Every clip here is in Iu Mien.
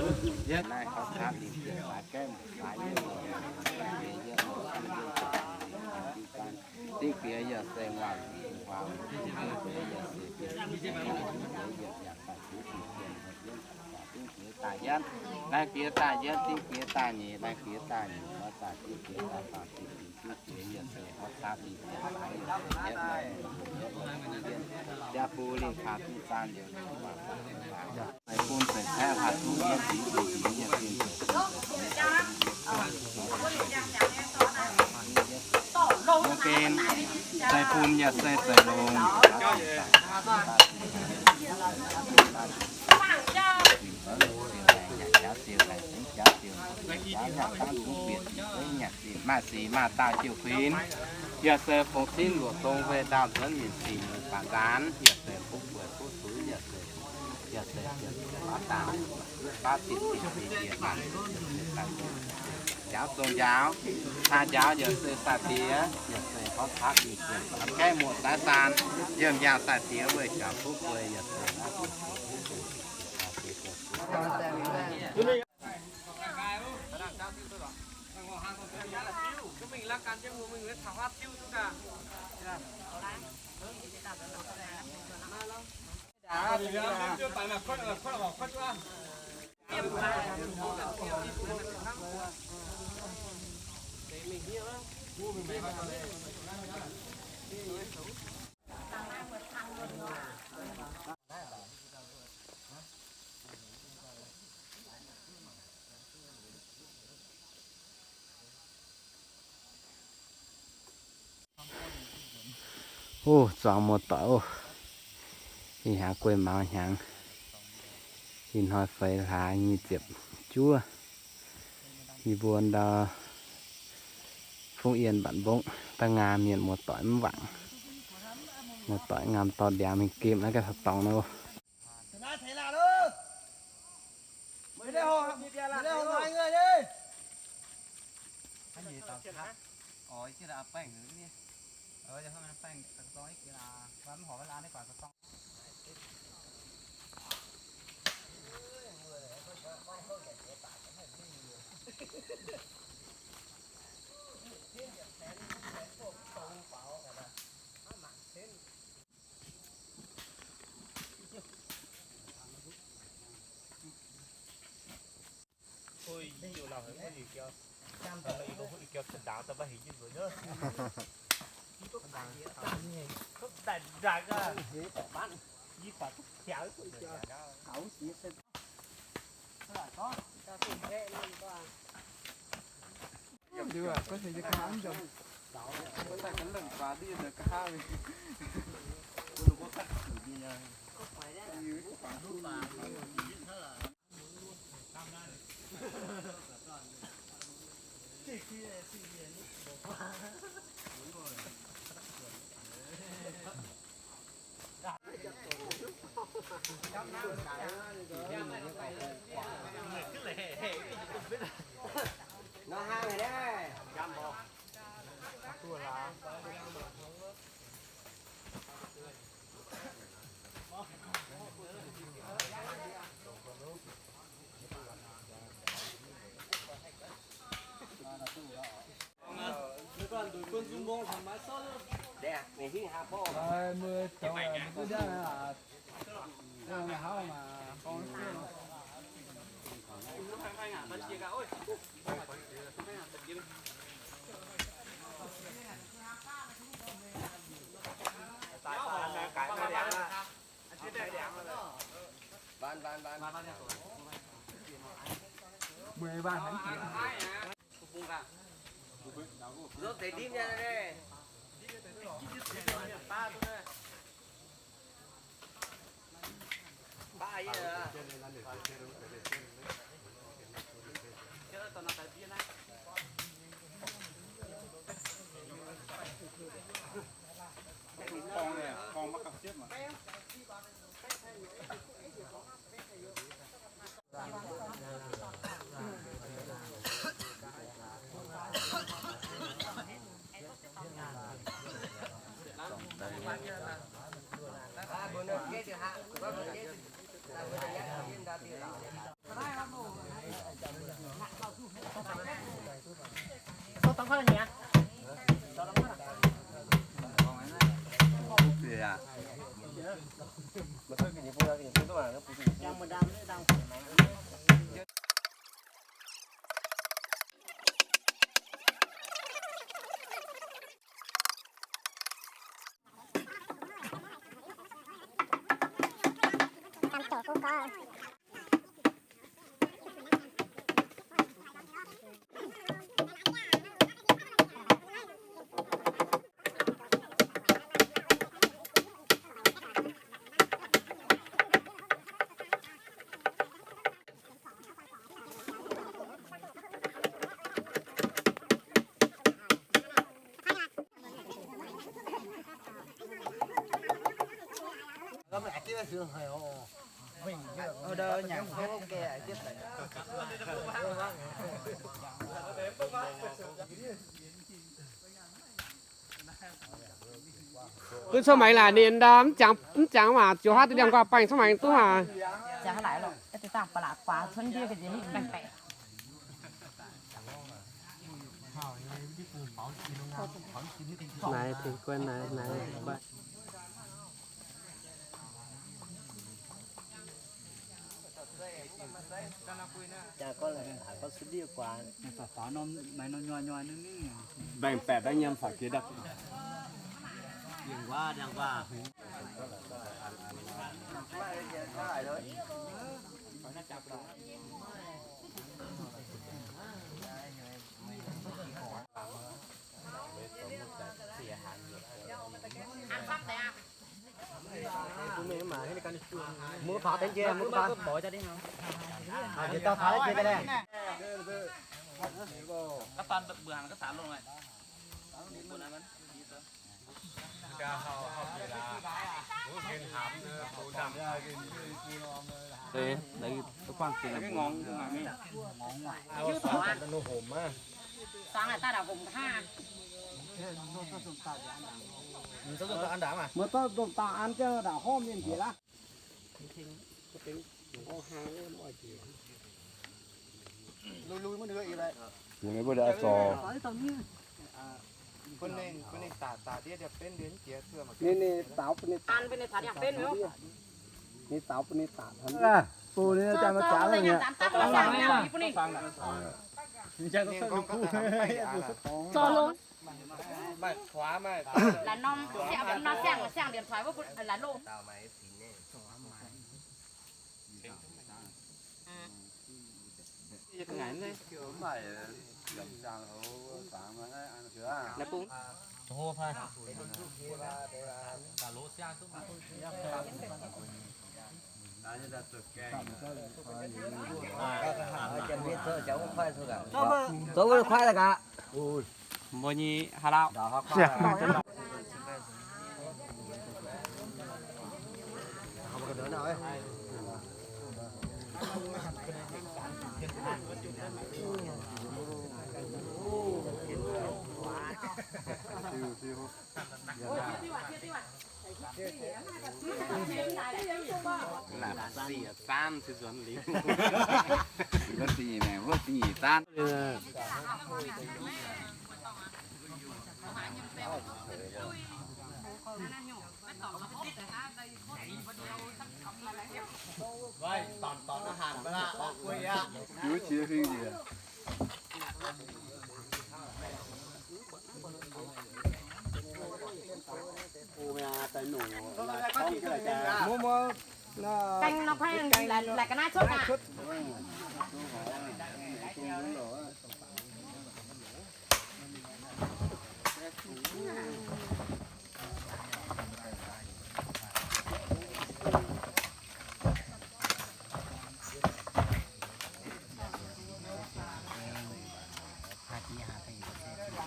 Naaiv gorngv taux ninh ziepc saaix gaengh mbuo saaix yiem, yiem, yiem, yiem, yiem, yiem, Dingv bieqc yaac se waac, waac, dingv bieqc yaac se bieqc, dingv bieqc yaac se bieqc, dingv bieqc daaih yietv, dingv bieqc daaih yietv, dingv bieqc daaih nyeic, dingv bieqc daaih nyeic, dingv bieqc daaih faam, dingv bieqc yaac se horv caqv, dingv bieqc daaih yietv, yietv, yietv, jaa bun lingh taux dingh zaan liuz, Zeiz bun zeiz caeqv haih duqv yietv dingc dingc dingc yietv dingc dingc dingc dingc dingc. Mbuo gen zeiz bun yaac se zeiz longx. Maaih sic maaih dauh jiu kuinx, yaac se fungx cingv luoqc dong weih ndau nzuonx mienh sic mueiz baac nzaanx, yaac se fuqv bueix fuqv zuiz, yaac se, yaac se baav dangh, baav zinh zinh zinh zinh, jaaux zong njaaux, caa njaaux yaac se saa diex, yaac se Gaiv muoqc daaih daan, yiem nyaah daaih diex weih jaax fuqv guei yaac Ov, zuangx muoz-doic ov. Ih hnoi guei maux hnyangx, ih hnoi feix hlaax nyic ziepc juov. Yie mbuo ndau Phúc Yên bản Vống, da'ngaam mienh muoz-doic mv wangc. Muoz-doic ngaam dorh ndiangx mingh gemh naaiv ga'sou dorngx nor. Duqv cuotv maengx laaic ninh ndau mv jangx, mv jangx waac ziouc haav deix ndiangx-nquaah baengh cuotv maengx duqv haic. Naaiv tengx guai naaiv, naaiv guai. Mbaengx-baeqc daaih nyiemv faaux jiex daaih. Muoz-doic dongh dangh an jienv ndau horv mienh njiec laav. Lui-lui mbuo nduov ih lai. Ninh mbuo daaih zorc. Ninh, ninh daaux bun ninh daaih. Ninh daaux bun ninh daaih. Bun ninh daaih mv jaax lorqc. Ninh gorngv gorngv daaih mv baengh aqv. Laaix norm siang, norm siang, siang-liemh toix wuov bun laaix loh. Zoux wuov kuaaiv daaih gaax. Mbuo nyei haaix lauh. Laapc siec zaanv se nzuonx liuz. Wuov da'nyeic maengc, wuov da'nyeic zaanv. Juv qiex fingx njiec. Canh nó koi laih ga'naaiv cuotv aqv.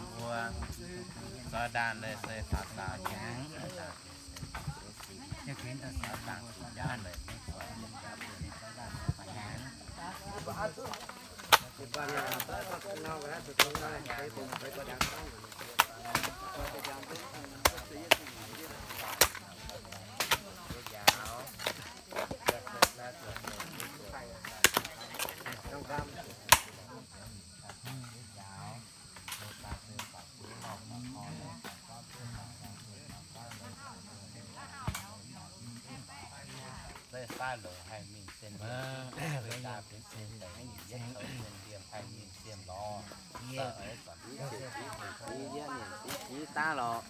Mbuo zorqv ndaanh leiz se faaux zaaux jangx. Zeiv faav longc haih mingh sen, zeiv daaih benx sen deix, yietv coux sen liemh haih mingh sen lorz. Yietv nyienc six jix daav lorz.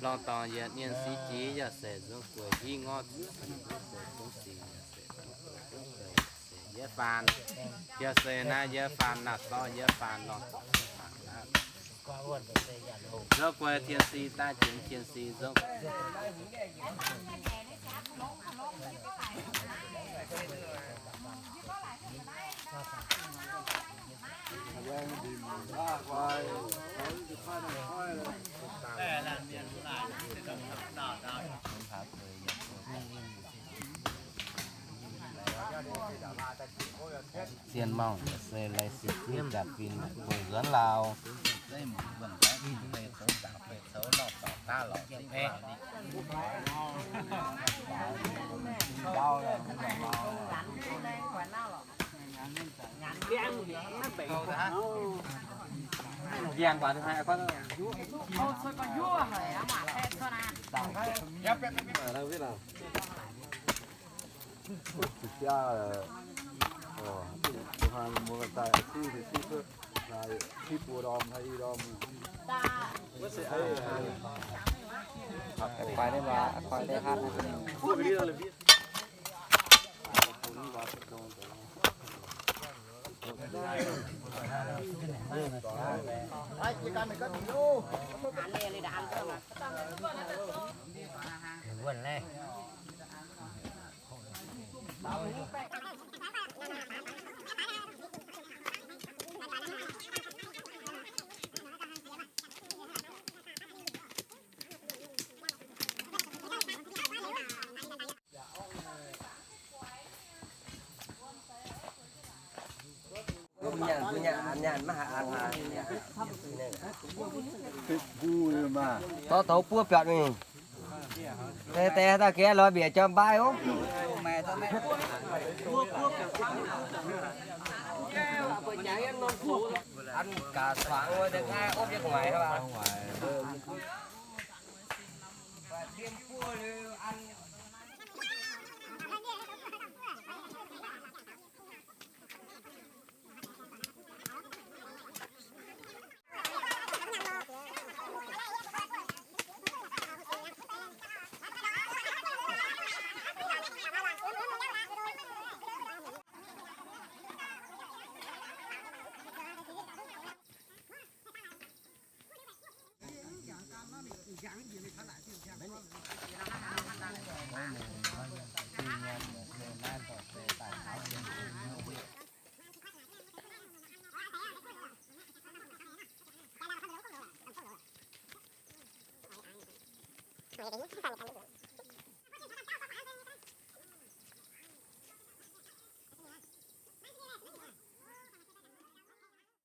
Lorh dorngx yietc nyienc six jix yaac se nzung gueix hiv ngorc zuqc sic, nzung gueix zungv sic yaac se, nzung gueix zungv gueix yaac se yietv faan. Yaac se naaiv yietv faan naaiv sorv yietv faan lorh dorngx yietv faan naaiv. Nzung gueix tien si daaih jienv tien si nzung. Dien mangc se lai sipv jaax fim mbuo nzuonx lauh. Dorh douz buov biatc mingh. Deix deix daaih geh lorz mbiec jauv mbaaih oc. An gaax suangx wuov deix nqaai opv jienv gu'nguaaic aqv.